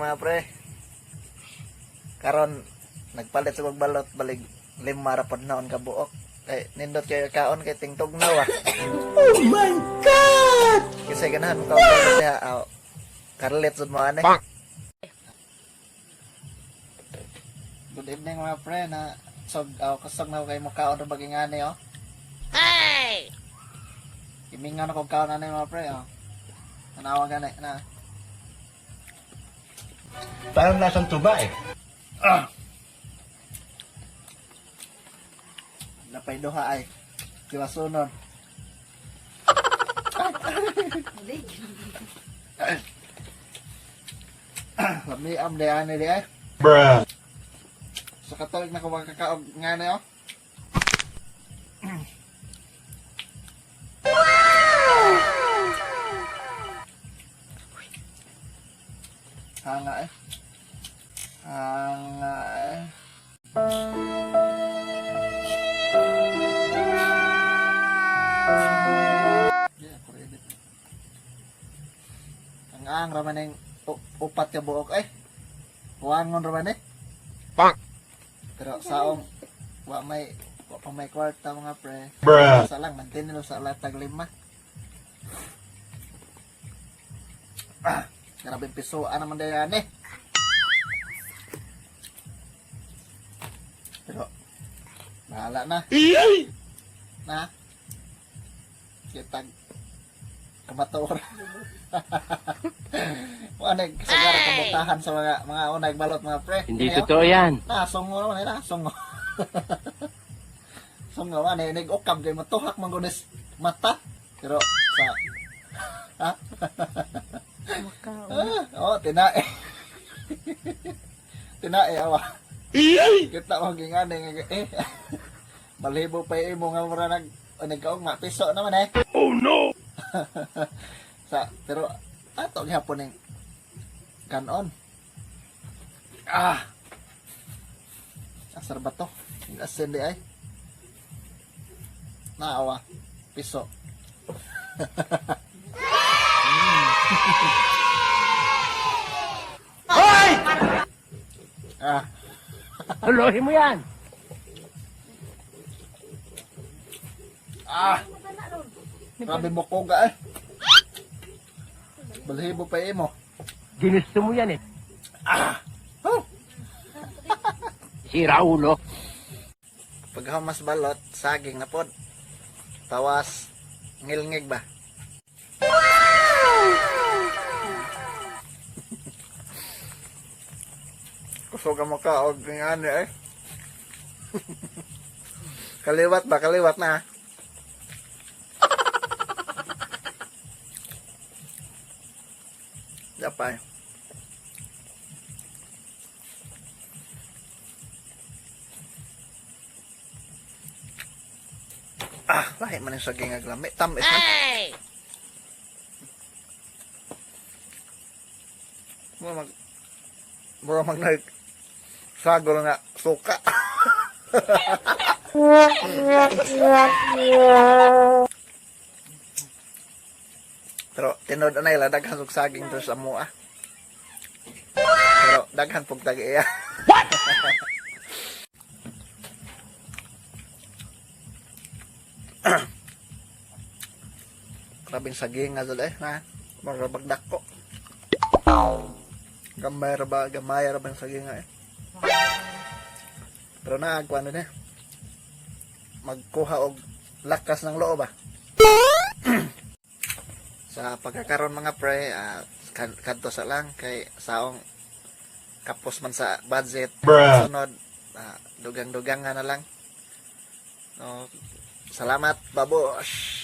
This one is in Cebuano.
mga pre. Karon nagpalit sa balot, balig lima ra pod naon ka buok. Kay nindot kayo kaon kay tingtugnaw ah. Oh my God! Kasi ganahan mo kaon balot diha aw. Karlit sud mo ani. Good evening, mga pre, na sog aw kusog na ko kay mo kaon ra baging ani oh. Hey! Imingaw na kog kaon ani, mga pre, oh. Tanawa gani na. Parang lasang tuba eh. Ah. Napay duha ay. Diwasunon. Lami am di ani di ay. Bruh. Sa katuig na ko makakaog nga ni oh. Hanga eh. Hanga eh. Yeah, ako rin. Ang ang raman yung upat ka buok eh. Huwangon raman eh. Bonk. Pero saong wa may wa pa may kwarta, mga pre. Bruh. Sa lang maintain nila sa latag lima. Ah, grabe piso naman dayan eh. Pero bahala na. Na. Kitag kamatuor. Wa na sagara kabutahan sa mga unay balot, mga pre. Hindi Ayo. totoo yan. Na, sungo naman eh, na, sungo. Sungo man eh, nag-ukab kay matuhak man gunis mata. Pero sa ha? Ah, oh, tinae. Tinae awa. Kita mo gingani nga eh. Balibo pa imo nga mura nag nagkaugma piso naman eh. Oh no! Sa pero ato gihapon ning kanon. Ah. Asar ba to? Asin di ay. Naawa. Piso. Hoy! Ah, Tuloy mo yan! ah. Grabe mo koga eh. Balhibo pa imo. Ginusto mo yan eh. Ah. Oh. Si Raulo. Paghamas balot, saging na pod. Tawas ngilngig ba? Kusog ang mukha og ngani eh. Kaliwat ba? Kaliwat na. Dapat. Ah, lahi man yung saging nga lami. Tamis man. Hey! Mura mag nag sagol nga suka. Pero tinod anay la daghan og saging diri sa amoa. Pero daghan pug tag iya. Grabing saging nga dul eh na. Mura bagdako. Gamay ra ba, gamay ra ba ang saging nga eh. Pero naagkuan na eh. Magkuha og lakas ng loob ah. Sa pagkakaroon, mga pre, kadto sa lang kay saong kapos man sa budget. Bruh. Sunod, dugang-dugang nga na lang. No, salamat, babush.